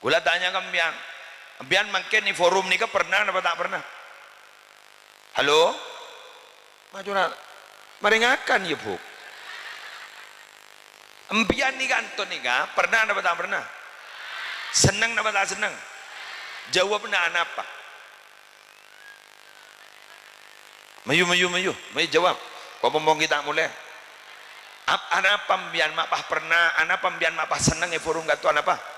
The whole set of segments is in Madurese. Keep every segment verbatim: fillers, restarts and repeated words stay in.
Kaulâ tanya ka empèyan, empèyan mangkèn è forum nèka pernah napa ta' pernah? Halo? Majuna, marè ngakan, yâ, Bu'. Empèyan nèka, anto nèka, pernah napa ta' pernah? Senneng napa ta' senneng? Jawabbhâ anapa? Mayu, mayu, mayu, mayu jawab. Ko' pompong ghi' ta' molè. Ap-, anapa empèyan ma' pas pernah, anapa empèyan ma' pas senneng è forum ka'dinto, anapa?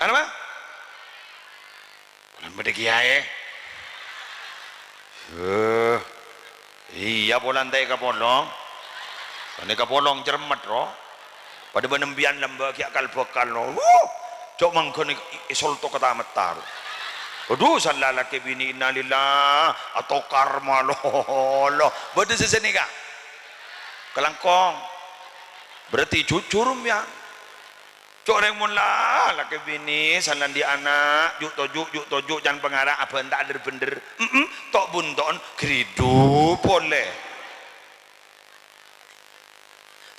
Anapa? Polana bâdâ kèyaè. Heh. Iyâ, polana ta' èkapolong. Bân èkapolong cermet, ro. Padâ bân empèyan lambâ' ghi' akal bhâkal, no. Wuh! Jhâ' mangghâna è-, è-, èsolto ka tamettar. Adhu, san lalakè binè, innalillah, atokar malolo. Bâdâ sè sanèka. Kalangkong. Berarti jujur, empèyan. Jhâ' orèng mon la, lakè binè, san andi' ana', ju'-toju', ju'-toju', can pangara, abhânta dhâr-bhendhâr. Mm-mm, to'-bunto'en, ghâridhu polè.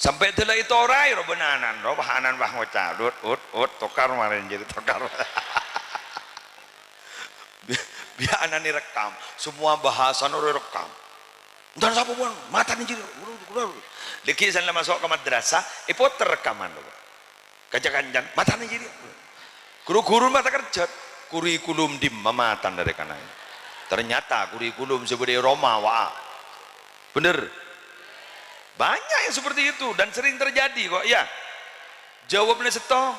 Sampè' dâlâ ètoraè, ro, bân ana'na, ro, wah, ana'na, wah, ngoca', "Ut, ut, ut, tokar marèn, jârèya tokar." Bi-, bi' ana'na èrekkam, semua bahasana ro èrekkam. "Enten sapa, Bun? Matana jârèya." Lagi' san la maso' ka madrasah, èpoter rekaman, ro. Ka ca-kancana, "Matana jârèya." Ru-ghuru mata kerja, kurikulum dimma matana rè kanaè. Ternyata kurikulum sè bâdâ è roma, wa. Bhender? Banyak yang seperti itu dan sering terjadi kok, ya. Jawabbhâ sèttong.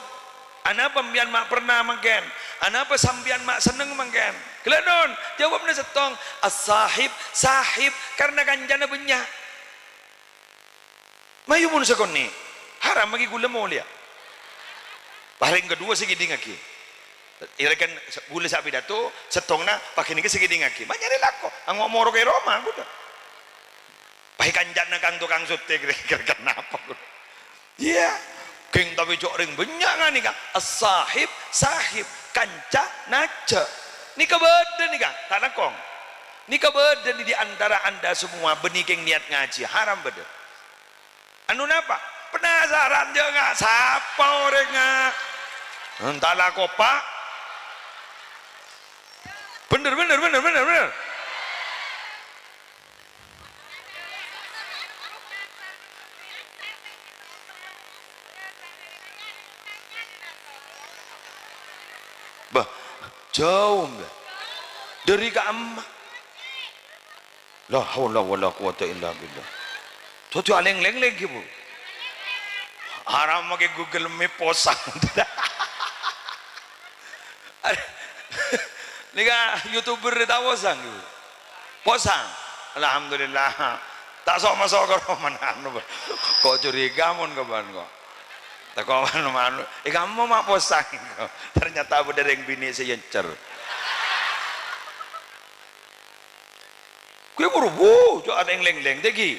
Anapa empèyan ma' pernah mangkèn? Anapa sampèyan ma' senneng mangkèn? Ghellâ' non, jawabbhâ sèttong. As-sahib, sahib, karena kancana bânnya'. Mayu mon sakonè', haram maghi ghulâ molèya. Pas rèng kaduwâ sè ngèdingngaghi. Èrèken ghulâ sè apidato, sèttongnga pas ghânèka sè ngèdingngaghi. Ma' nyarè lako, ango' moro ka è roma ghulâ. Pas è kancana kang-tokang sottè, kira-kira kenapa ghulâ? Iyâ, ghing tapè jhâ' rèng bânnya' nganèka. As-sahib, sahib, kanca, najjhâ'. Nèka bâdâ nèka, ta' langkong. Nèka bâdâ di, di antara anda semua, bânnè kèng niat ngajhi, haram bâdâ. Anu napa? Penasaran jhâ' nga' sapa orèngnga? Entah la kopa'. Bhender, bhender, bhender, bhender, bhender. Bâh, jhâu, bâh. Dâri ka'emma. La haula wala quwata illa billah. Dâddhi alèng-lèng lèngghi, Bu. Haram makè Google Map posang. Nèka YouTuber ta' posang, Bu. Posang. Alhamdulillah. Ta' so'-maso' ka romana anu, Bu. Ko' curiga mon ka bân ko'. Tako' manu-manu. È, ka'emma ma' posang. Ternyata bâdâ rèng binè' sè èncer. Ghulâ buru, wuh, jhâ' alèng-lèng, lèng, tèghi.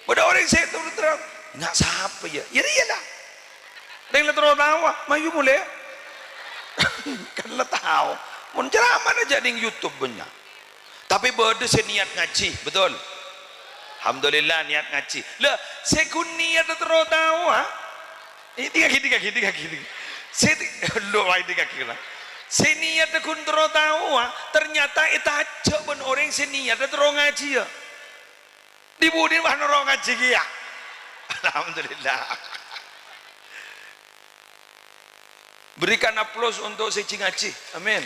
Bâdâ orèng sè terro-terro, "Nga' sapa, yâ?" Yâ, rèya, la. Rèng la terro taowa, mayu molè. Kan la tao. Mon ceramana jhâ' neng YouTube bânnya'. Tapè bâdâ sè niat ngajhi, betul? Alhamdulillah, niat ngajhi. La, sè ghun niat terro taowa, È, dingngaghi, dingngaghi, dingngaghi, dingngaghi. Sè ti-, lo, wae dingngaghi, la. Sè niyatta ghun terro taowa, ternyata ètajâ' bân orèng sè niyatta terro ngajhiyâ. Di-budina pas terro ngajhi kèya. Alhamdulillah. Berikan aplaus untuk sè jhi ngajhi. Amin.